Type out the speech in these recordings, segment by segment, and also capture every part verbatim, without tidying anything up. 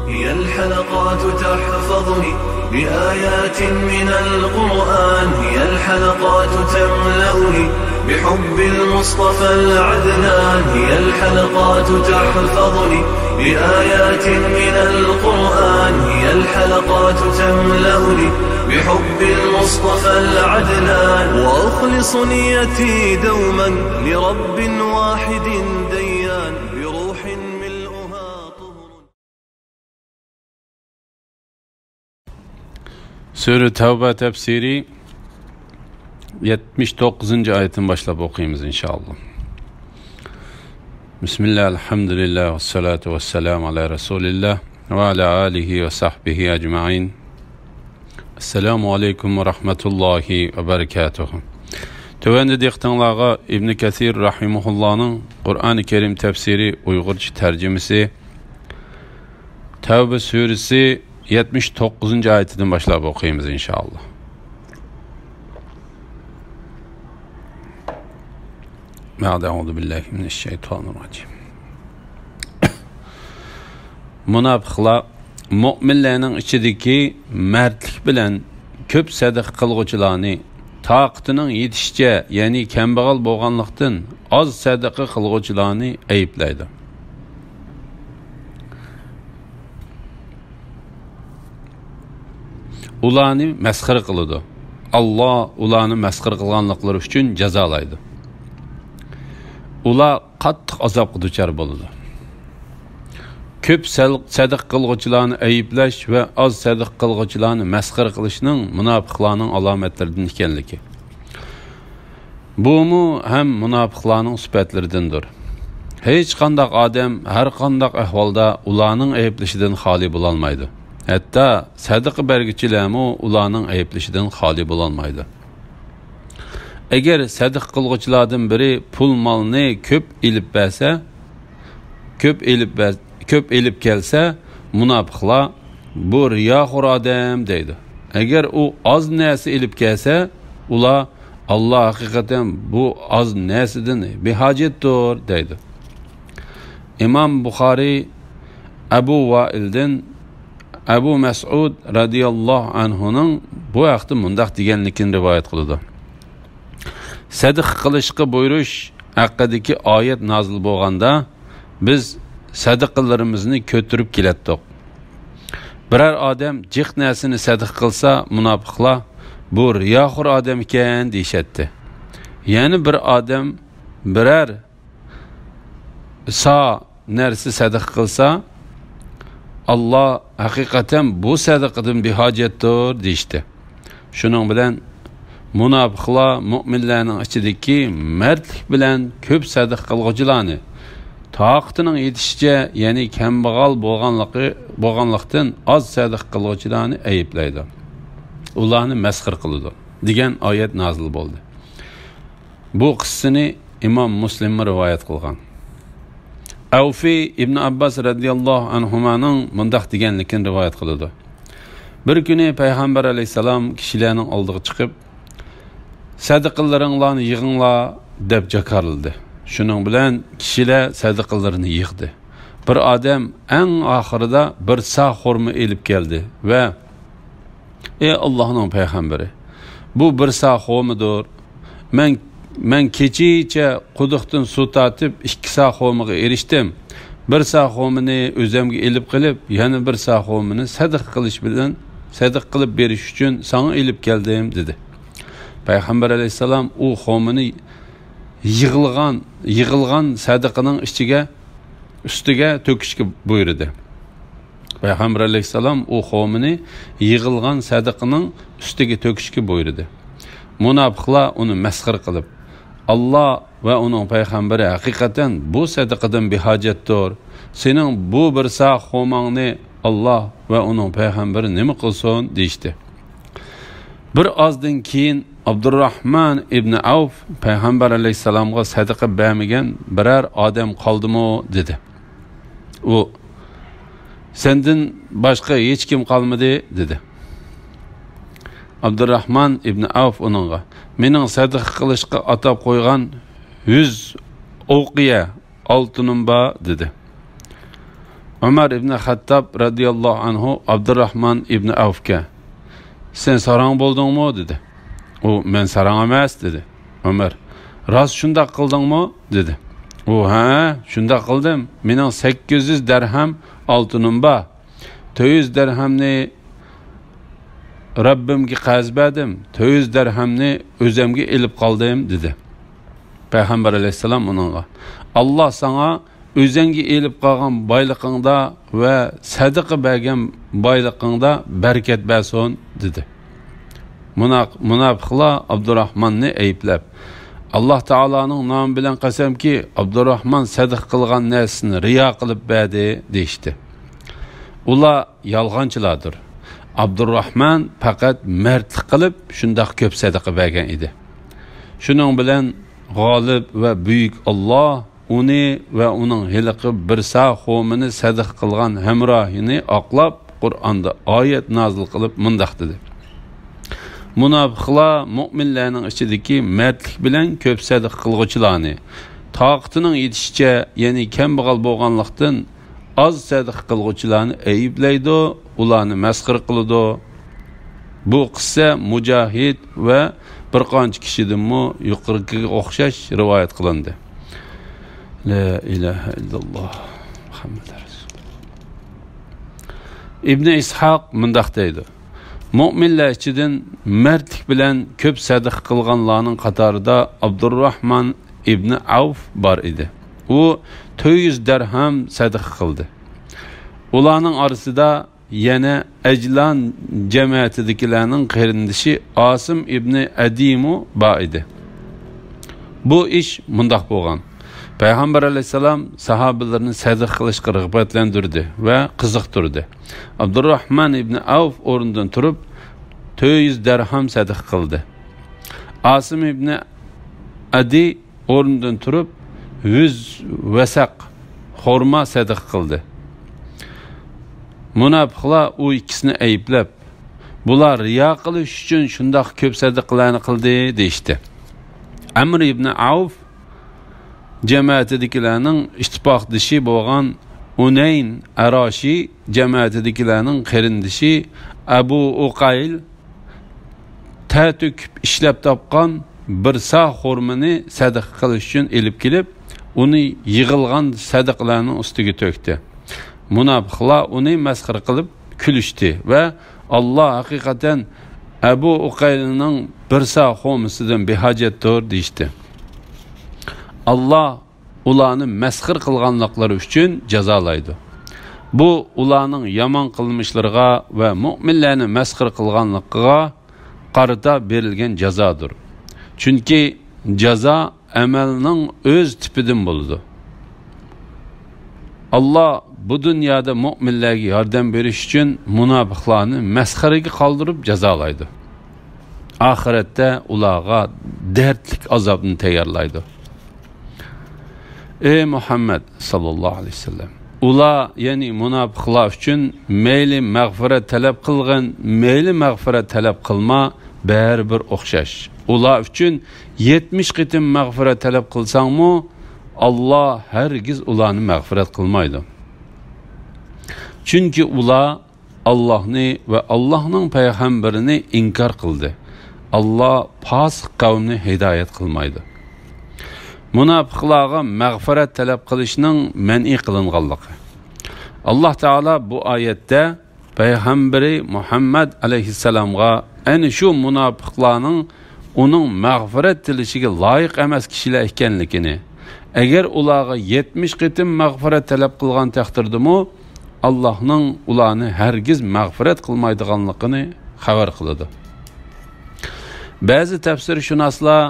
هي الحلقات تحفظني بآيات من القرآن، هي الحلقات تملأني بحب المصطفى العدنان، هي الحلقات تحفظني بآيات من القرآن، هي الحلقات تملأني بحب المصطفى العدنان، وأخلص نيتي دوما لرب واحد ديان، بروح ملؤها طهر. سۈرە تەۋبە تەپسىرى يەتمىش توققۇزىنچى ئايەتتىن باشلاپ ئوقۇيمىز، ئىنشائاللا. بىسمىللا، ئەلھەمدۇلىللا، ۋەسسالاتۇ ۋەسسالامۇ ئالا رەسۇلىللا ۋە ئالا ئالىھى ۋە سەھبىھى ئەجمەئىن. ئەسسالامۇ ئەلەيكۇم ۋە رەھمەتۇللاھى ۋە بەرىكاتۇھۇ. تۆۋەندە دىققىتىڭلارغا ئىبنى كەسىر رەھىمەھۇللانىڭ قۇرئانى كەرىم تەپسىرى ئۇيغۇرچە تەرجىمىسى، تەۋبە سۈرىسى يەتمىش توققۇزىنچى ئايىتىدىن باشلاپ ئوقۇيمىز، ئىنشائاللا. بەئدە ئەئۇزۇ بىللاھى مىنەششەيتانىررەجىم. مۇناپىقلار مۆمىنلەرنىڭ ئىچىدىكى مەردلىك بىلەن كۆپ سەدىقە قىلغۇچىلارنى، تاقىتىنىڭ يېتىشىچە، يەنى كەمبەغەل بولغانلىقتىن، ئاز سەدىقە قىلغۇچىلارنى ئەيىبلەيدۇ. ئۇلارنى مەسخىرە قىلىدۇ. ئاللا ئۇلارنى مەسخىرە قىلغانلىقلىرى ئۈچۈن جازالايدۇ. ئۇلار قاتتىق ئازابقا دۇچار بولىدۇ. كۆپ سەل-، سەدىقە قىلغۇچىلارنى ئەيىبلەش ۋە ئاز سەدىقە قىلغۇچىلارنى مەسخىرە قىلىشنىڭ مۇناپىقلارنىڭ ئالامەتلىرىدىن ئىكەنلىكى. بۇمۇ ھەم مۇناپىقلارنىڭ سۈپەتلىرىدىندۇر. ھېچقانداق ئادەم ھەرقانداق ئەھۋالدا ئۇلارنىڭ ئەيىبلىشىدىن خالىي بولالمايدۇ. ھەتتا سەدىقە بەرگۈچىلەرمۇ ئۇلارنىڭ ئەيىبلىشىدىن خالىي بولالمايدۇ. ئەگەر سەدىقە قىلغۇچىلاردىن بىرى پۇل مالنى كۆپ ئېلىپ بەرسە، كۆپ ئېلىپ بەر-، كۆپ ئېلىپ كەلسە، مۇناپىقلار، «بۇ رىياخور ئادەم» دەيدۇ. ئەگەر ئۇ ئاز نەرسە ئېلىپ كەلسە، ئۇلار، «ئاللا ھەقىقەتەن بۇ ئاز نەرسىدىن بىھاجەتتۇر» دەيدۇ. ئىمام بۇخارىي ئەبۇ ۋائىلدىن ئەبۇ مەسئۇد رەزىياللاھۇ ئەنھۇنىڭ بۇ ھەقتە مۇنداق دېگەنلىكىنى رىۋايەت قىلىدۇ: سەدىقە قىلىشقا بۇيرۇش ھەققىدىكى ئايەت نازىل بولغاندا، بىز سەدىقىلىرىمىزنى كۆتۈرۈپ كېلەتتۇق. بىرەر ئادەم جىق نەرسىنى سەدىقە قىلسا، مۇناپىقلار، «بۇ رىياخور ئادەم ئىكەن» دېيىشەتتى. يەنە بىر ئادەم بىرەر سا نەرسە سەدىقە قىلسا، «ئاللا ھەقىقەتەن بۇ سەدىقىدىن بىھاجەتتۇر» دېيىشتى. شۇنىڭ بىلەن مۇناپىقلار مۆمىنلەرنىڭ ئىچىدىكى مەردلىك بىلەن كۆپ سەدىقە قىلغۇچىلارنى، تاقىتىنىڭ يېتىشىچە، يەنى كەمبەغەل بولغانلىقى، بولغانلىقتىن ئاز سەدىقە قىلغۇچىلارنى ئەيىبلەيدۇ. ئۇلارنى مەسخىرە قىلىدۇ، دېگەن ئايەت نازىل بولدى. بۇ قىسسىنى ئىمام مۇسلىممۇ رىۋايەت قىلغان. ئەۋفى ئىبن ئابباس رەزىياللاھۇ ئەنھۇمانىڭ مۇنداق دېگەنلىكىنى رىۋايەت قىلىدۇ: بىر كۈنى پەيغەمبەر ئەلەيھىسسالام كىشىلەرنىڭ ئالدىغا چىقىپ، «سەدىقىلىرىڭلارنى يىغىڭلار» دەپ جاكارلىدى. شۇنىڭ بىلەن كىشىلەر سەدىقىلىرىنى يىغدى. بىر ئادەم ئەڭ ئاخىرىدا بىر سا خورما ئېلىپ كەلدى ۋە، «ئەي ئاللاھنىڭ پەيغەمبىرى، بۇ بىر سا خورمىدۇر. مەن، مەن كېچىچە قۇدۇقتىن سۇ تارتىپ، ئىككى سا خورمىغا ئېرىشتىم. بىر سا خورمىنى ئۆزەمگە ئېلىپ قېلىپ، يەنە بىر سا خورمىنى سەدىقە قىلىش بىلەن، سەدىقە قىلىپ بېرىش ئۈچۈن ساڭا ئېلىپ كەلدىم» دېدى. پەيغەمبەر ئەلەيھىسسالام ئۇ خورمىنى يىغىلغان، يىغىلغان سەدىقىنىڭ ئىچىگە، ئۈستىگە تۆكۈشكە بۇيرۇدى. پەيغەمبەر ئەلەيھىسسالام ئۇ خورمىنى يىغىلغان سەدىقىنىڭ ئۈستىگە تۆكۈشكە بۇيرۇدى. مۇناپىقلار ئۇنى مەسخىرە قىلىپ، «ئاللا ۋە ئۇنىڭ پەيغەمبىرى ھەقىقەتەن بۇ سەدىقىدىن بىھاجەتتۇر. سېنىڭ بۇ بىر سا خورماڭنى ئاللا ۋە ئۇنىڭ پەيغەمبىرى نېمە قىلسۇن؟» دېيىشتى. بىر ئازدىن كېيىن ئابدۇرراھمان ئىبنى ئەۋف پەيغەمبەر ئەلەيھىسسالامغا سەدىقە بەرمىگەن بىرەر ئادەم قالدىمۇ؟ دېدى. ئۇ، «سەندىن باشقا ھېچكىم قالمىدى» دېدى. ئابدۇرراھمان ئىبنى ئەۋف ئۇنىڭغا، «مېنىڭ سەدىقە قىلىشقا ئاتاپ قويغان يۈز ئوقىيە ئالتۇنۇم بار» دېدى. ئۆمەر ئىبنى خەتتاب رەزىياللاھۇ ئەنھۇ ئابدۇرراھمان ئىبنى ئەۋفكە، «سەن ساراڭ بولدۇڭمۇ؟» دېدى. ئۇ، «مەن ساراڭ ئەمەس» دېدى. ئۆمەر، «راست شۇنداق قىلدىڭمۇ؟» دېدى. ئۇ، «ھە، شۇنداق قىلدىم. مېنىڭ سەككىز يۈز دەرھەم ئالتۇنۇم بار. تۆت يۈز دەرھەمنى رەببىمگە قەرز بەردىم، تۆت يۈز دەرھەمنى ئۆزەمگە ئېلىپ قالدىم» دېدى. پەيغەمبەر ئەلەيھىسسالام ئۇنىڭغا، «ئاللا ساڭا ئۆزەڭگە ئېلىپ قالغان بايلىقىڭدا ۋە سەدىقە بەرگەن بايلىقىڭدا بەرىكەت بەرسۇن» دېدى. مۇناق-، مۇناپىقلار ئابدۇراھماننى ئەيىبلەپ، «ئاللا تائالانىڭ نامى بىلەن قەسەمكى، ئابدۇراھمان سەدىقە قىلغان نەرسىسىنى رىيا قىلىپ بەردى» دېيىشتى. ئۇلار يالغانچىلاردۇر. ئابدۇراھمان پەقەت مەردلىك قىلىپ شۇنداق كۆپ سەدىقە بەرگەن ئىدى. شۇنىڭ بىلەن غالىب ۋە بۈيۈك ئاللا ئۇنى ۋە ئۇنىڭ ھېلىقى بىر سا خۇمىنى سەدىقە قىلغان ھەمراھىنى ئاقلاپ، قۇرئاندا ئايەت نازىل قىلىپ مۇنداق دېدى: «مۇناپىقلار مۇئمىنلارنىڭ ئىچىدىكى مەردلىك بىلەن كۆپ سەدىقە قىلغۇچىلارنى، تاقىتىنىڭ يېتىشىچە، يەنى كەمبەغەل بولغانلىقتىن، ئاز سەدىقە قىلغۇچىلارنى ئەيىبلەيدۇ، ئۇلارنى مەسخىرە قىلىدۇ. بۇ قىسسە مۇجاھىد ۋە بىر قانچە كىشىدىنمۇ يۇقىرىقىغا ئوخشاش رىۋايەت قىلىندى.» لا ئىلاھە ئىللاللا مۇھەممەد رەسۇلۇللا. ئىبنى ئىسھاق مۇنداق دەيدۇ: مۇئمىنلار ئىچىدىن مەردلىك بىلەن كۆپ سەدىقە قىلغانلارنىڭ قاتارىدا ئابدۇرراھمان ئىبنى ئەۋف بار ئىدى. ئۇ تۆت يۈز دەرھەم سەدىقە قىلدى. ئۇلارنىڭ ئارىسىدا يەنە ئەجلان جەمەتىدىكىلەرنىڭ قېرىندىشى ئاسىم ئىبنى ئەدىمۇ بار ئىدى. بۇ ئىش مۇنداق بولغان. پەيغەمبەر ئەلەيھىسسالام ساھابىلىرىنى سەدىقە قىلىشقا رىغبەتلەندۈردى ۋە قىزىقتۇردى. ئابدۇرراھمان ئىبنى ئەۋف ئورنىدىن تۇرۇپ، تۆت يۈز دەرھەم سەدىقە قىلدى. ئاسىم ئىبنى ئەدى ئورنىدىن تۇرۇپ، يۈز ۋەسەق خورما سەدىقە قىلدى. مۇناپىقلار ئۇ ئىككىسىنى ئەيىبلەپ، «بۇلار رىيا قىلىش ئۈچۈن شۇنداق كۆپ سەدىقىلەرنى قىلدى» دېيىشتى. ئەمر ئىبنى ئەۋف جەمەتىدىكىلەرنىڭ ئىتتىپاقدىشى بولغان ئۇنەين ئەراشى جەمەتىدىكىلەرنىڭ قېرىندىشى ئەبۇ ئۇقەيل تەر تۆكۈپ ئىشلەپ تاپقان بىر سا خورمىنى سەدىقە قىلىش ئۈچۈن ئېلىپ كېلىپ، ئۇنى يىغىلغان سەدىقىلەرنىڭ ئۈستىگە تۆكتى. مۇناپىقلار ئۇنى مەسخىرە قىلىپ كۈلۈشتى ۋە «ئاللا ھەقىقەتەن ئەبۇ ئۇقەيلنىڭ بىر سا خورمىسىدىن بىھاجەتتۇر» دېيىشتى. ئاللا ئۇلارنى مەسخىرە قىلغانلىقلىرى ئۈچۈن جازالايدۇ. بۇ ئۇلارنىڭ يامان قىلمىشلىرىغا ۋە مۇئمىنلەرنى مەسخىرە قىلغانلىقىغا قارىتا بېرىلگەن جازادۇر. چۈنكى جازا ئەمەلنىڭ ئۆز تىپىدىن بولىدۇ. ئاللا بۇ دۇنيادا مۇئمىنلەرگە ياردەم بېرىش ئۈچۈن مۇناپىقلارنى مەسخىرىگە قالدۇرۇپ جازالايدۇ. ئاخىرەتتە ئۇلارغا دەردلىك ئازابنى تەييارلايدۇ. ئەي مۇھەممەد ساللاللاھۇ ئەلەيھى ۋەسەللەم، ئۇلار، يەنى مۇناپىقلار ئۈچۈن مەيلى مەغپىرەت تەلەپ قىلغىن، مەيلى مەغپىرەت تەلەپ قىلما، بەرىبىر ئوخشاش. ئۇلار ئۈچۈن يەتمىش قېتىم مەغپىرەت تەلەپ قىلساڭمۇ، ئاللا ھەرگىز ئۇلارنى مەغپىرەت قىلمايدۇ. چۈنكى ئۇلار ئاللاھنى ۋە ئاللاھنىڭ پەيغەمبىرىنى ئىنكار قىلدى. ئاللا پاسىق قەۋمنى ھىدايەت قىلمايدۇ. مۇناپىقلارغا مەغپىرەت تەلەپ قىلىشنىڭ مەنئى قىلىنغانلىقى. ئاللا تائالا بۇ ئايەتتە پەيغەمبىرى مۇھەممەد ئەلەيھىسسالامغا ئەنە شۇ مۇناپىقلارنىڭ ئۇنىڭ مەغپىرەت تىلىشىگە لايىق ئەمەس كىشىلەر ئىكەنلىكىنى، ئەگەر ئۇلارغا يەتمىش قېتىم مەغپىرەت تەلەپ قىلغان تەقدىردىمۇ، ئاللاھنىڭ ئۇلارنى ھەرگىز مەغپىرەت قىلمايدىغانلىقىنى خەۋەر قىلىدۇ. بەزى تەپسىرشۇناسلار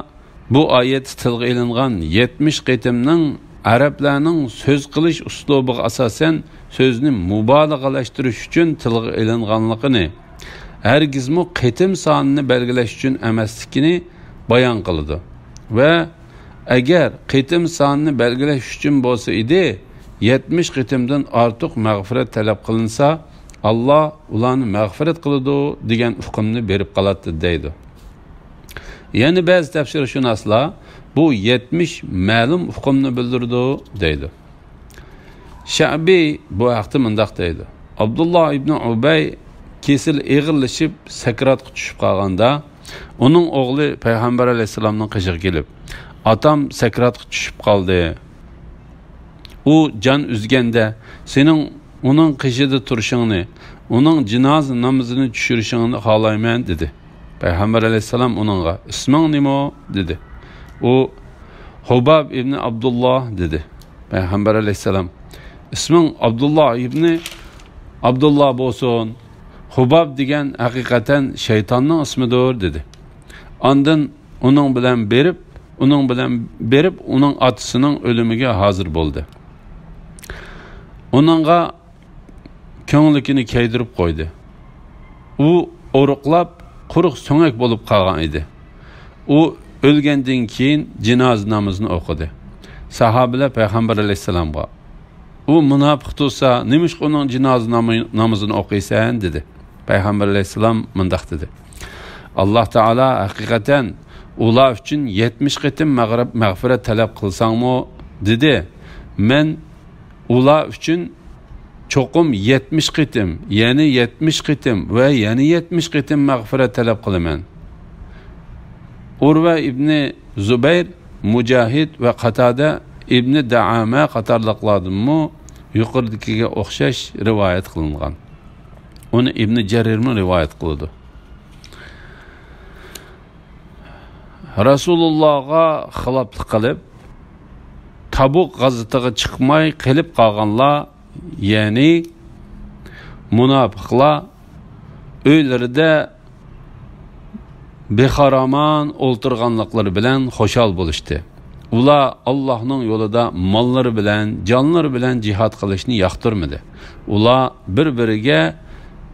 بۇ ئايەتتە تىلغا ئېلىنغان يەتمىش قېتىمنىڭ ئەرەبلەرنىڭ سۆز قىلىش ئۇسلۇبىغا ئاساسەن سۆزنى مۇبالىغىلەشتۈرۈش ئۈچۈن تىلغا ئېلىنغانلىقىنى، ھەرگىزمۇ قېتىم سانىنى بەلگىلەش ئۈچۈن ئەمەسلىكىنى بايان قىلىدۇ ۋە ئەگەر قېتىم سانىنى بەلگىلەش ئۈچۈن بولسا ئىدى، يەتمىش قېتىمدىن ئارتۇق مەغپىرەت تەلەپ قىلىنسا، ئاللا ئۇلارنى مەغپىرەت قىلىدۇ دېگەن ئۇقۇمنى بېرىپ قالاتتى، دەيدۇ. يەنە بەزى تەپسىرشۇناسلار بۇ يەتمىش مەلۇم ئۇقۇمنى بىلدۈرىدۇ، دەيدۇ. شەئبى بۇ ھەقتە مۇنداق دەيدۇ: ئابدۇللا ئىبنى ئۇبەي كېسىلى ئېغىرلىشىپ، سەكراتقا چۈشۈپ قالغاندا، ئۇنىڭ ئوغلى پەيغەمبەر ئەلەيھىسسالامنىڭ قېشىغا كېلىپ، «ئاتام سەكراتقا چۈشۈپ قالدى. ئۇ جان ئۈزگەندە، سېنىڭ ئۇنىڭ قېشىدا تۇرۇشۇڭنى، ئۇنىڭ جىنازا نامىزىنى چۈشۈرۈشۈڭنى خالايمەن» دېدى. پەيغەمبەر ئەلەيھىسسالام ئۇنىڭغا: «ئىسمىڭ نېمە؟» دېدى. ئۇ: «خۇباب ئىبنى ئابدۇللا» دېدى. پەيغەمبەر ئەلەيھىسسالام: «ئىسمىڭ ئابدۇللا ئىبنى ئابدۇللا بولسۇن. خۇباب دېگەن ھەقىقەتەن شەيتاننىڭ ئىسمىدۇر» دېدى. ئاندىن ئۇنىڭ بىلەن بېرىپ، ئۇنىڭ بىلەن بېرىپ، ئۇنىڭ ئاتىسىنىڭ ئۆلۈمىگە ھازىر بولدى. ئۇنىڭغا كۆڭلىكىنى كەيدۈرۈپ قويدى. ئۇ ئورۇقلاپ، قۇرۇق سۆڭەك بولۇپ قالغان ئىدى. ئۇ ئۆلگەندىن كېيىن جىنازا نامىزىنى ئوقۇدى. ساھابىلەر پەيغەمبەر ئەلەيھىسسالامغا: «ئۇ مۇناپىق تۇرسا، نېمىشقا ئۇنىڭ جىنازا نامى-، نامىزىنى ئوقۇيسەن؟» دېدى. پەيغەمبەر ئەلەيھىسسالام مۇنداق دېدى: «ئاللا تائالا ھەقىقەتەن ئۇلار ئۈچۈن يەتمىش قېتىم مەغرىب-، مەغپىرەت تەلەپ قىلساڭمۇ، دېدى، مەن ئۇلار ئۈچۈن چوقۇم يەتمىش قېتىم، يەنە يەتمىش قېتىم ۋە يەنە يەتمىش قېتىم مەغپىرەت تەلەپ قىلىمەن.» ئۇرۋە ئىبنى زۇبەير، مۇجاھىد ۋە قاتادە ئىبنى دەئامە قاتارلىقلاردىنمۇ يۇقىرىدىكىگە ئوخشاش رىۋايەت قىلىنغان. ئۇنى ئىبنى جەرىرمۇ رىۋايەت قىلىدۇ. رەسۇلۇللاغا خىلاپلىق قىلىپ، تەبۇك غازىتىغا چىقماي قېلىپ قالغانلار، يەنى مۇناپىقلار ئۆيلىرىدە بىخارامان ئولتۇرغانلىقلىرى بىلەن خۇشال بولۇشتى. ئۇلار ئاللاھنىڭ يولىدا ماللىرى بىلەن، جانلىرى بىلەن جىھاد قىلىشنى ياقتۇرمىدى. ئۇلار بىر-بىرىگە: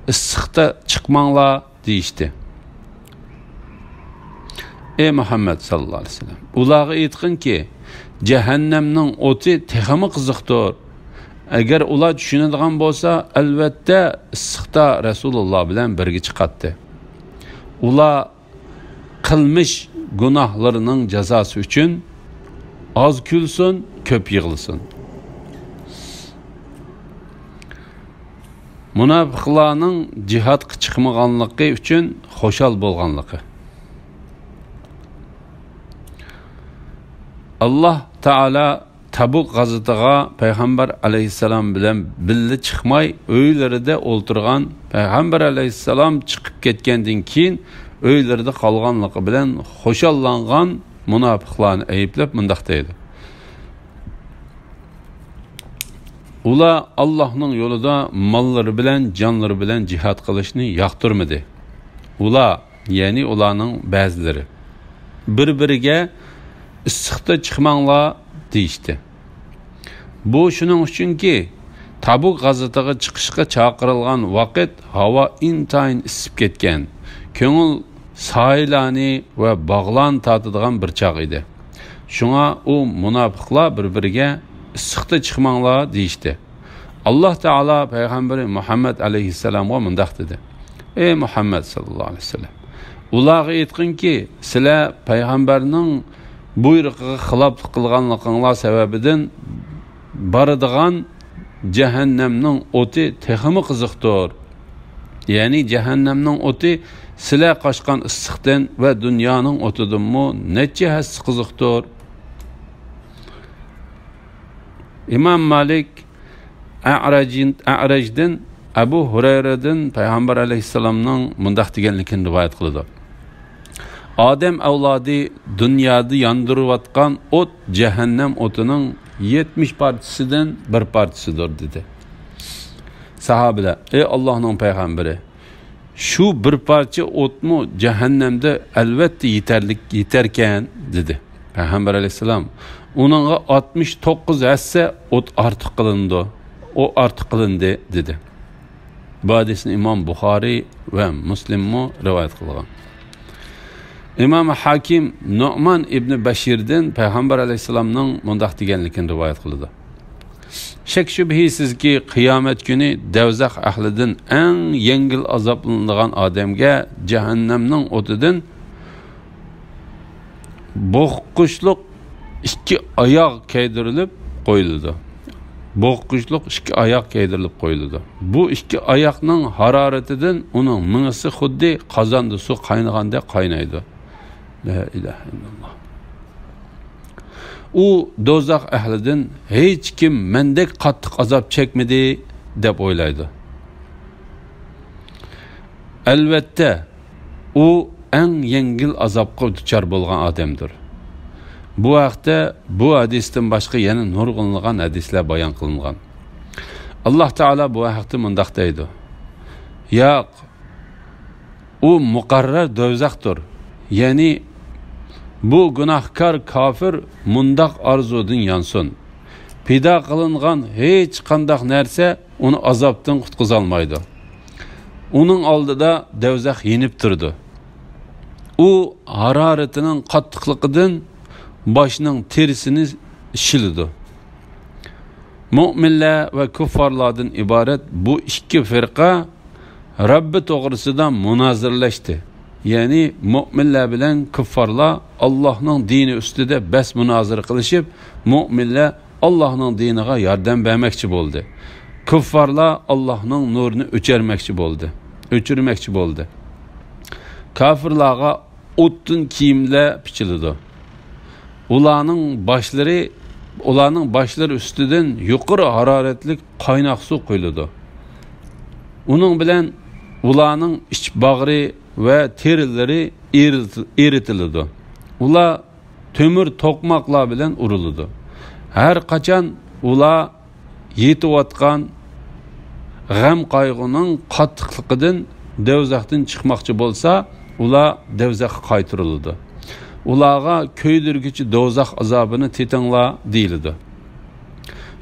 «ئىسسىقتا چىقماڭلار» دېيىشتى. ئەي مۇھەممەد ساللاللاھۇ ئەلەيھى ۋەسەللەم، ئۇلارغا ئېيتقىنكى، جەھەننەمنىڭ ئوتى تېخىمۇ قىزىقتۇر. ئەگەر ئۇلار چۈشىنىدىغان بولسا، ئەلۋەتتە ئىسسىقتا رەسۇلۇللا بىلەن بىرگە چىقاتتى. ئۇلار قىلمىش گۇناھلىرىنىڭ جازاسى ئۈچۈن ئاز كۈلسۇن، كۆپ يىغلىسۇن. مۇناپىقلارنىڭ جىھادقا چىقمىغانلىقى ئۈچۈن خۇشال بولغانلىقى. ئاللاھ تائالا تەبۇك غازىتىغا پەيغەمبەر ئەلەيھىسسالام بىلەن بىللە چىقماي، ئۆيلىرىدە ئولتۇرغان، پەيغەمبەر ئەلەيھىسسالام چىقىپ كەتكەندىن كېيىن ئۆيلىرىدە قالغانلىقى بىلەن خۇشاللانغان مۇناپىقلارنى ئەيىبلەپ مۇنداق دەيدۇ: «ئۇلار ئاللاھنىڭ يولىدا ماللىرى بىلەن، جانلىرى بىلەن جىھاد قىلىشنى ياقتۇرمىدى. ئۇلار، يەنى ئۇلارنىڭ بەزىلىرى، بىر-بىرىگە ئىسسىقتا چىقماڭلار دېيىشتى.» بۇ شۇنىڭ ئۈچۈنكى، تەبۇك غازىتىغا چىقىشقا چاقىرىلغان ۋاقىت ھاۋا ئىنتايىن ئىسسىپ كەتكەن، كۆڭۈل سايىلارنى ۋە باغلارنى تارتىدىغان بىر چاغ ئىدى. شۇڭا ئۇ مۇناپىقلار بىر-بىرىگە: «ئىسسىقتا چىقماڭلار» دېيىشتى. ئاللاھ تائالا پەيغەمبىرى مۇھەممەد ئەلەيھىسسالامغا مۇنداق دېدى: «ئەي مۇھەممەد ساللاللاھۇ ئەلەيھى ۋەسەللەم، ئۇلارغا ئېيتقىنكى، سىلەر پەيغەمبەرنىڭ بۇيرۇقىغا خىلاپلىق قىلغانلىقىڭلار سەۋەبىدىن بارىدىغان جەھەننەمنىڭ ئوتى تېخىمۇ قىزىقتۇر. يەنى جەھەننەمنىڭ ئوتى سىلەر قاچقان ئىسسىقتىن ۋە دۇنيانىڭ ئوتىدىنمۇ نەچچە ھەسسە قىزىقتۇر.» ئىمام مالىك ئەئرەجدىن، ئەئرەجدىن ئەبۇ ھۇرەيرىدىن پەيغەمبەر ئەلەيھىسسالامنىڭ مۇنداق دېگەنلىكىنى رىۋايەت قىلىدۇ: «ئادەم ئەۋلادى دۇنيادا ياندۇرۇۋاتقان ئوت جەھەننەم ئوتىنىڭ يەتمىش پارچىسىدىن بىر پارچىسىدۇر» دېدى. ساھابىلەر: «ئەي ئاللاھنىڭ پەيغەمبىرى، شۇ بىر پارچە ئوتمۇ جەھەننەمدە ئەلۋەتتە يېتەرلىك، يېتەركەن» دېدى. پەيغەمبەر ئەلەيھىسسالام: «ئۇنىڭغا ئاتمىش توققۇز ھەسسە ئوت ئارتۇق قىلىنىدۇ، ئۇ ئارتۇق قىلىندى» دېدى. بۇ ھەدىسنى ئىمام بۇخارىي ۋە مۇسلىممۇ رىۋايەت قىلغان. ئىمام ھاكىم نۇئمان ئىبنى بەشىردىن پەيغەمبەر ئەلەيھىسسالامنىڭ مۇنداق دېگەنلىكىنى رىۋايەت قىلىدۇ: «شەك-شۈبھىسىزكى، قىيامەت كۈنى دەۋزەخ ئەھلىدىن ئەڭ يەڭگىل ئازابلىنىدىغان ئادەمگە جەھەننەمنىڭ ئوتىدىن بوغقۇچلۇق ئىككى ئاياغ كەيدۈرۈلۈپ قويۇلىدۇ. بوغقۇچلۇق ئىككى ئاياق كىيدۈرۈلۈپ قويۇلىدۇ. بۇ ئىككى ئاياقنىڭ ھارارىتىدىن ئۇنىڭ مېڭىسى خۇددى قازاندا سۇ قاينىغاندەك قاينايدۇ. لا ئىلاھە ئىللاللا. ئۇ دوزاخ ئەھلىدىن ھېچكىم مەندەك قاتتىق ئازاب چەكمىدى، دەپ ئويلايدۇ. ئەلۋەتتە، ئۇ ئەڭ يەڭگىل ئازابقا دۇچار بولغان ئادەمدۇر. بۇ ھەقتە بۇ ھەدىستىن باشقا يەنە نۇرغۇنلىغان ھەدىسلەر بايان قىلىنغان. ئاللاھ تائالا بۇ ھەقتە مۇنداق دەيدۇ: ياق، ئۇ مۇقەررەر دوزاختۇر. يەنى بۇ گۇناھكار كاپىر مۇنداق ئارزۇدىن يانسۇن. پىدا قىلىنغان ھېچقانداق نەرسە ئۇنى ئازابتىن قۇتقۇزالمايدۇ. ئۇنىڭ ئالدىدا دوزاخ يېنىپ تۇرىدۇ. ئۇ ھارارىتىنىڭ قاتتىقلىقىدىن باشنىڭ تېرىسىنى شىلىدۇ. مۆمىنلەر ۋە كۇففارلاردىن ئىبارەت بۇ ئىككى فىرقە رەببى توغرىسىدا مۇنازىرىلەشتى. يەنى مۆمىنلەر بىلەن كۇففارلار ئاللاھنىڭ دىنى ئۈستىدە بەس مۇنازىرە قىلىشىپ، مۆمىنلەر ئاللاھنىڭ دىنىغا ياردەم بەرمەكچى بولدى. كۇففارلار ئاللاھنىڭ نۇرىنى ئۆچۈرمەكچى بولدى. ئۆچۈرمەكچى بولدى. كاپىرلارغا ئوتتىن كىيىملەر پىچىلىدۇ. ئۇلارنىڭ باشلىرى، ئۇلارنىڭ باشلىرى ئۈستىدىن يۇقىرى ھارارەتلىك قايناق سۇ قۇيۇلىدۇ. ئۇنىڭ بىلەن ئۇلارنىڭ ئىچ باغرى ۋە تېرىلىرى ئېرىت-، ئېرىتىلىدۇ. ئۇلار تۆمۈر توقماقلار بىلەن ئۇرۇلىدۇ. ھەر قاچان ئۇلار يېتىۋاتقان غەم-قايغۇنىڭ قاتتىقلىقىدىن دوزاختىن چىقماقچى بولسا، ئۇلار دوزاخقا قايتۇرۇلىدۇ. ئۇلارغا كۆيدۈرگۈچى دوزاخ ئازابىنى تېتىڭلار، دېيىلىدۇ.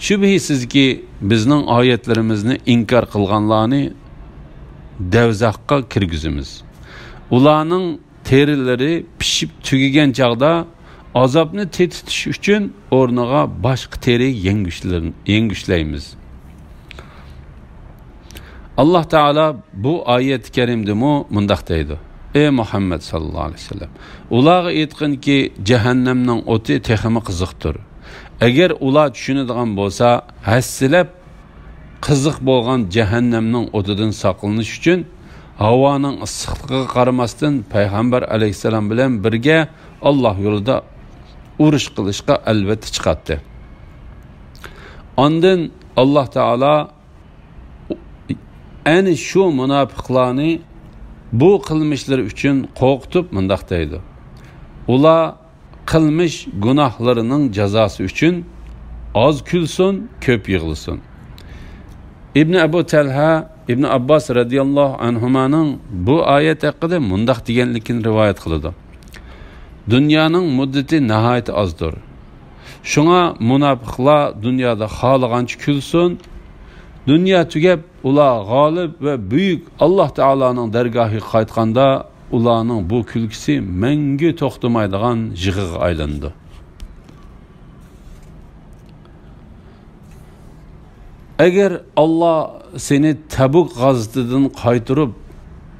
شۈبھىسىزكى، بىزنىڭ ئايەتلىرىمىزنى ئىنكار قىلغانلارنى دوزاخقا كىرگۈزىمىز. ئۇلارنىڭ تېرىلىرى پىشىپ تۈگىگەن چاغدا، ئازابنى تېتىتىش ئۈچۈن ئورنىغا باشقا تېرە يەڭگۈشلىرىن-، يەڭگۈشلەيمىز. ئاللاھ تائالا بۇ ئايەت كەرىمدىمۇ مۇنداق دەيدۇ: ئەي مۇھەممەد ساللاللاھۇ ئەلەيھى ۋەسەللەم، ئۇلارغا ئېيتقىنكى، جەھەننەمنىڭ ئوتى تېخىمۇ قىزىقتۇر. ئەگەر ئۇلار چۈشىنىدىغان بولسا، ھەسسىلەپ قىزىق بولغان جەھەننەمنىڭ ئوتىدىن ساقلىنىش ئۈچۈن، ھاۋانىڭ ئىسسىقلىقىغا قارىماستىن، پەيغەمبەر ئەلەيھىسسالام بىلەن بىرگە ئاللاھ يولىدا ئۇرۇش قىلىشقا ئەلۋەتتە چىقاتتى. ئاندىن ئاللاھ تائالا ئەنە شۇ مۇناپىقلارنى بۇ قىلمىشلىرى ئۈچۈن قورقۇتۇپ مۇنداق دەيدۇ: ئۇلار قىلمىش گۇناھلىرىنىڭ جازاسى ئۈچۈن ئاز كۈلسۇن، كۆپ يىغلىسۇن. ئىبنى ئەبۇ تەلھە ئىبنى ئابباس رەزىياللاھۇ ئەنھۇمانىڭ بۇ ئايەت ھەققىدە مۇنداق دېگەنلىكىنى رىۋايەت قىلىدۇ: دۇنيانىڭ مۇددىتى ناھايىتى ئازدۇر. شۇڭا مۇناپىقلار دۇنيادا خالىغانچە كۈلسۇن. دۇنيا تۈگەپ، ئۇلار غالىب ۋە بۈيۈك ئاللاھ تائالانىڭ دەرگاھىغا قايتقاندا، ئۇلارنىڭ بۇ كۈلكىسى مەڭگۈ توختىمايدىغان يىغىغا ئايلىنىدۇ. ئەگەر ئاللاھ سېنى تەبۇك غازىتىدىن قايتۇرۇپ،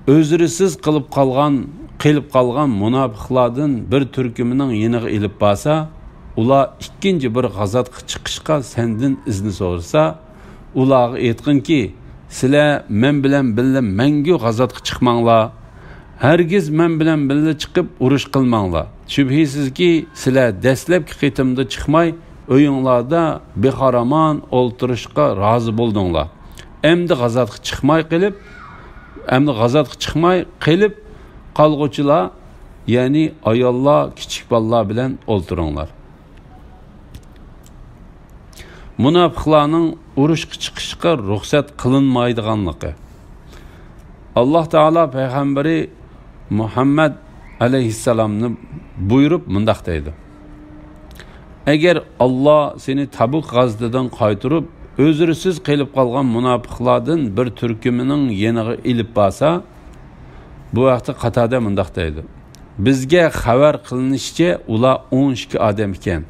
ئۆزرىسىز قىلىپ قالغان، قېلىپ قالغان مۇناپىقلاردىن بىر تۈركۈمىنىڭ يېنىغا ئېلىپ بارسا، ئۇلار ئىككىنچى بىر غازاتقا چىقىشقا سەندىن ئىزنى سورىسا، ئۇلارغا ئېيتقىنكى، سىلەر مەن بىلەن بىللە مەڭگۈ غازاتقا چىقماڭلار. ھەرگىز مەن بىلەن بىللە چىقىپ ئۇرۇش قىلماڭلار. شۈبھىسىزكى، سىلەر دەسلەپكى قېتىمدا چىقماي، ئۆيۈڭلاردا بىخارامان ئولتۇرۇشقا رازى بولدۇڭلار. ئەمدى غازاتقا چىقماي قېلىپ، ئەمدى غازاتقا چىقماي قېلىپ قالغۇچىلار، يەنى ئاياللار، كىچىك بالىلار بىلەن ئولتۇرۇڭلار. مۇناپىقلارنىڭ ئۇرۇشقا چىقىشقا رۇخسەت قىلىنمايدىغانلىقى. ئاللاھ تائالا پەيغەمبىرى مۇھەممەد ئەلەيھىسسالامنى بۇيرۇپ مۇنداق دەيدۇ: ئەگەر ئاللاھ سېنى تەبۇك غازىتىدىن قايتۇرۇپ، ئۆزرىسىز قېلىپ قالغان مۇناپىقلاردىن بىر تۈركۈمىنىڭ يېنىغا ئېلىپ بارسا، بۇ ھەقتە قاتادە مۇنداق دەيدۇ: بىزگە خەۋەر قىلىنىشىچە، ئۇلار ئون ئىككى ئادەم ئىكەن.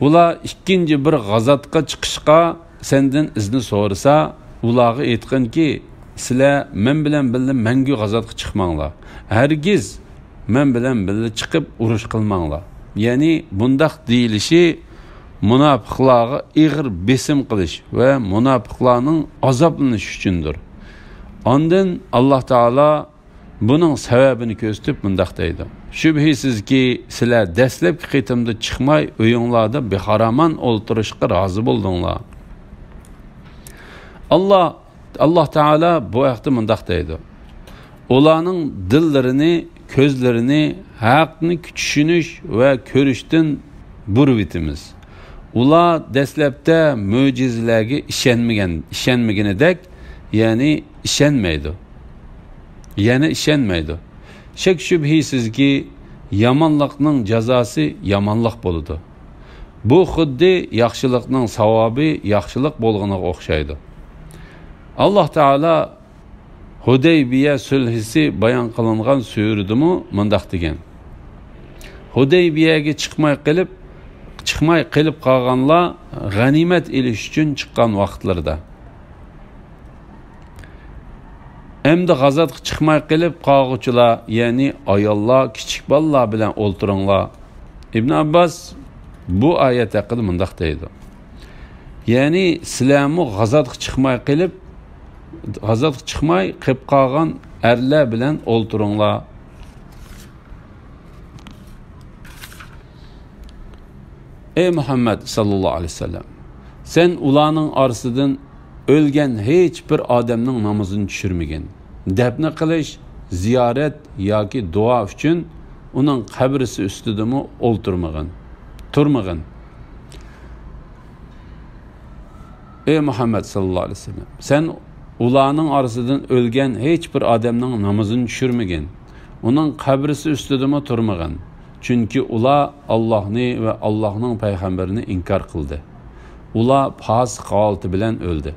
ئۇلار ئىككىنچى بىر غازاتقا چىقىشقا سەندىن ئىزنى سورىسا، ئۇلارغا ئېيتقىنكى، سىلەر مەن بىلەن بىللە مەڭگۈ غازاتقا چىقماڭلار. ھەرگىز مەن بىلەن بىللە چىقىپ ئۇرۇش قىلماڭلار. يەنى بۇنداق دېيىلىشى مۇناپىقلارغا ئېغىر بېسىم قىلىش ۋە مۇناپىقلارنىڭ ئازابلىنىشى ئۈچۈندۇر. ئاندىن ئاللاھ تائالا بۇنىڭ سەۋەبىنى كۆرسىتىپ مۇنداق دەيدۇ: شۈبھىسىزكى، سىلەر دەسلەپكى قېتىمدا چىقماي ئۆيۈڭلاردا بىخارامان ئولتۇرۇشقا رازى بولدۇڭلار. ئاللاھ، ئاللاھ تائالا بۇ ھەقتە مۇنداق دەيدۇ: ئۇلارنىڭ دىللىرىنى، كۆزلىرىنى ھەقنى چۈشىنىش ۋە كۆرۈشتىن بۇرۇۋېتىمىز. ئۇلار دەسلەپتە مۆجىزىلەرگە ئىشەنمىگەن، ئىشەنمىگىنىدەك، يەنى ئىشەنمەيدۇ. يەنە ئىشەنمەيدۇ. شەك-شۈبھىسىزكى، يامانلىقنىڭ جازاسى يامانلىق بولىدۇ. بۇ خۇددى ياخشىلىقنىڭ ساۋابى ياخشىلىق بولغىنىغا ئوخشايدۇ. ئاللاھ تائالا ھۇدەيبىيە سۈلھىسى بايان قىلىنغان سۈرىدىمۇ مۇنداق دېگەن: ھۇدەيبىيەگە چىقماي قېلىپ، چىقماي قېلىپ قالغانلار غەنىيمەت ئېلىش ئۈچۈن چىققان ۋاقىتلىرىدا. ئەمدى غازاتقا چىقماي قېلىپ قالغۇچىلار، يەنى ئاياللار، كىچىك بالىلار بىلەن ئولتۇرۇڭلار. ئىبن ئابباس بۇ ئايەت ھەققىدە مۇنداق دەيدۇ: يەنى سىلەرمۇ غازاتقا چىقماي قېلىپ، غازاتقا چىقماي قېلىپ قالغان ئەرلەر بىلەن ئولتۇرۇڭلار. ئەي مۇھەممەد ساللاللاھۇ ئەلەيھى ۋەسەللەم، سەن ئۇلارنىڭ ئارىسىدىن ئۆلگەن ھېچ بىر ئادەمنىڭ نامىزىنى چۈشۈرمىگىن. دەپنە قىلىش، زىيارەت ياكى دۇئا ئۈچۈن ئۇنىڭ قەبرىسى ئۈستىدىمۇ ئولتۇرمىغىن، تۇرمىغىن. ئەي مۇھەممەد ساللاللاھۇ ئەلەيھى ۋەسەللەم، سەن ئۇلارنىڭ ئارىسىدىن ئۆلگەن ھېچ بىر ئادەمنىڭ نامىزىنى چۈشۈرمىگىن، ئۇنىڭ قەبرىسى ئۈستىدىمۇ تۇرمىغىن. چۈنكى ئۇلار ئاللاھنى ۋە ئاللاھنىڭ پەيغەمبىرىنى ئىنكار قىلدى. ئۇلار پاسىق ھالىتى بىلەن ئۆلدى.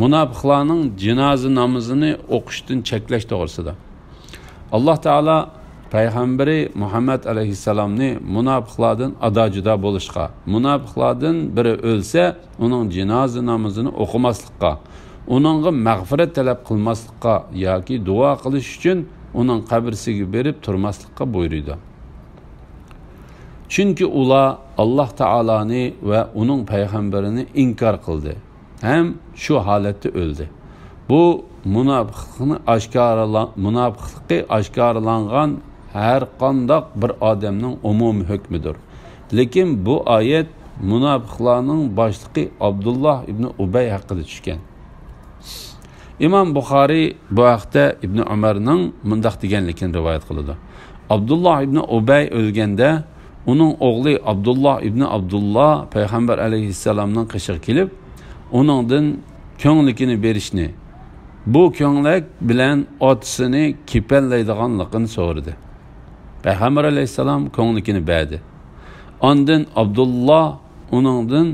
مۇناپىقلارنىڭ جىنازا نامىزىنى ئوقۇشتىن چەكلەش توغرىسىدا. ئاللاھ تائالا پەيغەمبىرى مۇھەممەد ئەلەيھىسسالامنى مۇناپىقلاردىن ئادا-جۇدا بولۇشقا، مۇناپىقلاردىن بىرى ئۆلسە، ئۇنىڭ جىنازا نامىزىنى ئوقۇماسلىققا، ئۇنىڭغا مەغپىرەت تەلەپ قىلماسلىققا ياكى دۇئا قىلىش ئۈچۈن ئۇنىڭ قەبرىسىگە بېرىپ تۇرماسلىققا بۇيرۇيدۇ. چۈنكى ئۇلار ئاللاھ تائالانى ۋە ئۇنىڭ پەيغەمبىرىنى ئىنكار قىلدى ھەم شۇ ھالەتتە ئۆلدى. بۇ مۇناپىقلىقنى ئاشكارىلا-، مۇناپىقلىقى ئاشكارىلانغان ھەر قانداق بىر ئادەمنىڭ ئومۇمىي ھۆكمىدۇر. لېكىن بۇ ئايەت مۇناپىقلارنىڭ باشلىقى ئابدۇللاھ ئىبنى ئۇبەي ھەققىدە چۈشكەن. ئىمام بۇخارىي بۇ ھەقتە ئىبنى ئۆمەرنىڭ مۇنداق دېگەنلىكىنى رىۋايەت قىلىدۇ: ئابدۇللاھ ئىبنى ئۇبەي ئۆلگەندە، ئۇنىڭ ئوغلى ئابدۇللاھ ئىبنى ئابدۇللاھ پەيغەمبەر ئەلەيھىسسالامنىڭ قېشىغا كېلىپ، ئۇنىڭدىن كۆڭلىكىنى بېرىشنى، بۇ كۆڭلەك بىلەن ئاتىسىنى كېپەنلەيدىغانلىقىنى سورىدى. پەيغەمبەر ئەلەيھىسسالام كۆڭلىكىنى بەردى. ئاندىن ئابدۇللاھ ئۇنىڭدىن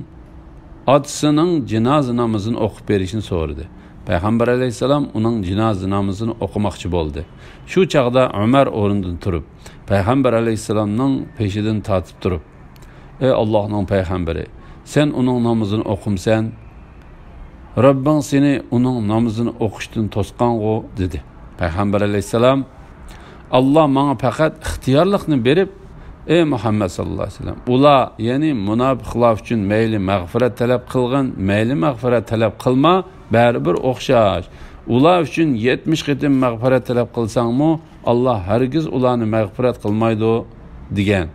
ئاتىسىنىڭ جىنازا نامىزىنى ئوقۇپ بېرىشنى سورىدى. پەيغەمبەر ئەلەيھىسسالام ئۇنىڭ جىنازا نامىزىنى ئوقۇماقچى بولدى. شۇ چاغدا ئۆمەر ئورنىدىن تۇرۇپ، پەيغەمبەر ئەلەيھىسسالامنىڭ پېشىدىن تارتىپ تۇرۇپ، ئەي ئاللاھنىڭ پەيغەمبىرى، سەن ئۇنىڭ نامىزىنى ئوقۇمسەن؟ رەببىڭ سېنى ئۇنىڭ نامىزىنى ئوقۇشتىن توسقانغۇ، دېدى. پەيغەمبەر ئەلەيھىسسالام، ئاللا ماڭا پەقەت ئىختىيارلىقنى بېرىپ، ئەي مۇھەممەد ساللاللاھۇ ئەلەيھى ۋەسەللەم، ئۇلار، يەنى مۇناپىقلار ئۈچۈن مەيلى مەغپىرەت تەلەپ قىلغىن، مەيلى مەغپىرەت تەلەپ قىلما، بەرىبىر ئوخشاش. ئۇلار ئۈچۈن يەتمىش قېتىم مەغپىرەت تەلەپ قىلساڭمۇ، ئاللا ھەرگىز ئۇلارنى مەغپىرەت قىلمايدۇ، دېگەن.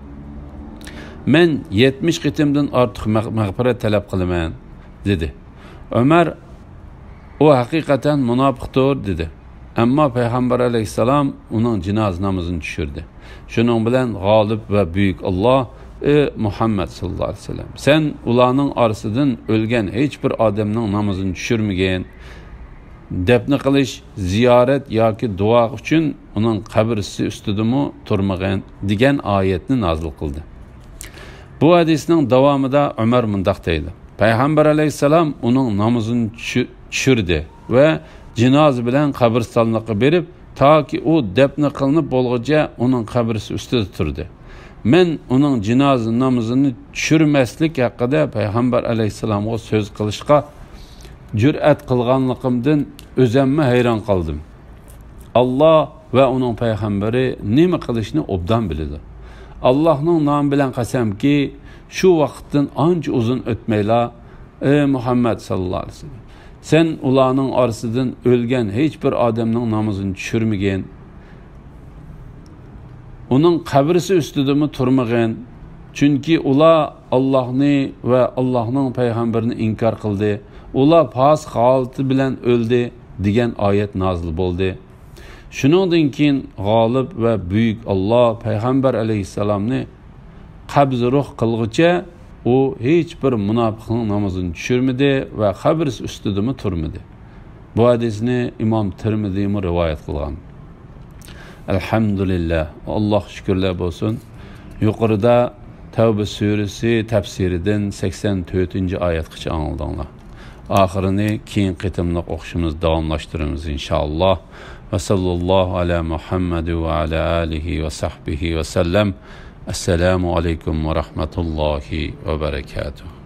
مەن يەتمىش قېتىمدىن ئارتۇق مەغ-، مەغپىرەت تەلەپ قىلىمەن، دېدى. ئۆمەر، ئۇ ھەقىقەتەن مۇناپىقتۇر، دېدى. ئەمما پەيغەمبەر ئەلەيھىسسالام ئۇنىڭ جىنازا نامىزىنى چۈشۈردى. شۇنىڭ بىلەن غالىب ۋە بۈيۈك ئاللا، ئى مۇھەممەد ساللاللاھۇ ئەلەيھى ۋەسەللەم، سەن ئۇلارنىڭ ئارىسىدىن ئۆلگەن ھېچ بىر ئادەمنىڭ نامىزىنى چۈشۈرمىگىن. دەپنە قىلىش، زىيارەت ياكى دۇئا ئۈچۈن ئۇنىڭ قەبرىسى ئۈستىدىمۇ تۇرمىغىن، دېگەن ئايەتنى نازىل قىلدى. بۇ ھەدىسنىڭ داۋامىدا ئۆمەر مۇنداق دەيدۇ: پەيغەمبەر ئەلەيھىسسالام ئۇنىڭ نامىزىنى چۈ-، چۈشۈردى ۋە جىنازا بىلەن قەبرىستانلىققا بېرىپ، تاكى ئۇ دەپنە قىلىنىپ بولغۇچە ئۇنىڭ قەبرىسى ئۈستىدە تۇردى. مەن ئۇنىڭ جىنازا نامىزىنى چۈشۈرمەسلىك ھەققىدە پەيغەمبەر ئەلەيھىسسالامغا سۆز قىلىشقا جۈرئەت قىلغانلىقىمدىن ئۆزەممۇ ھەيران قالدىم. ئاللا ۋە ئۇنىڭ پەيغەمبىرى نېمە قىلىشنى ئوبدان بىلىدۇ. ئاللاھنىڭ نامى بىلەن قەسەمكى، شۇ ۋاقىتتىن ئانچە ئۇزۇن ئۆتمەيلا، ئەي مۇھەممەد ساللاللاھۇ ئەلەيھى ۋەسەللەم، سەن ئۇلارنىڭ ئارىسىدىن ئۆلگەن ھېچ بىر ئادەمنىڭ نامىزىنى چۈشۈرمىگىن. ئۇنىڭ قەبرىسى ئۈستىدىمۇ تۇرمىغىن. چۈنكى ئۇلار ئاللاھنى ۋە ئاللاھنىڭ پەيغەمبىرىنى ئىنكار قىلدى. ئۇلار پاسىق ھالىتى بىلەن ئۆلدى، دېگەن ئايەت نازىل بولدى. شۇنىڭدىن كېيىن غالىب ۋە بۈيۈك ئاللاھ پەيغەمبەر ئەلەيھىسسالامنى قەبزى روھ قىلغۇچە ئۇ ھېچ بىر مۇناپىقنىڭ نامىزىنى چۈشۈرمىدى ۋە قەبرىسى ئۈستىدىمۇ تۇرمىدى. بۇ ھەدىسنى ئىمام تىرمىزىمۇ رىۋايەت قىلغان. ئەلھەمدۇلىللاھ، ئاللاھقا شۈكۈرلەر بولسۇن. يۇقىرىدا تەۋبە سۈرىسى تەپسىرىدىن سەكسەن تۆتىنچى ئايەتكىچە ئاڭلىدىڭلار. ئاخىرىنى كېيىنكى قېتىملىق ئوقۇشىمىز داۋاملاشتۇرىمىز، ئىنشائاللاھ. ۋە ساللاللاھۇ ئەلا مۇھەممەد ۋە ئەلا ئالىھى ۋە سەھبىھى ۋە سەللەم. ئەسسالامۇ ئەلەيكۇم ۋە رەھمەتۇللاھى ۋە بەرەكاتۇھ.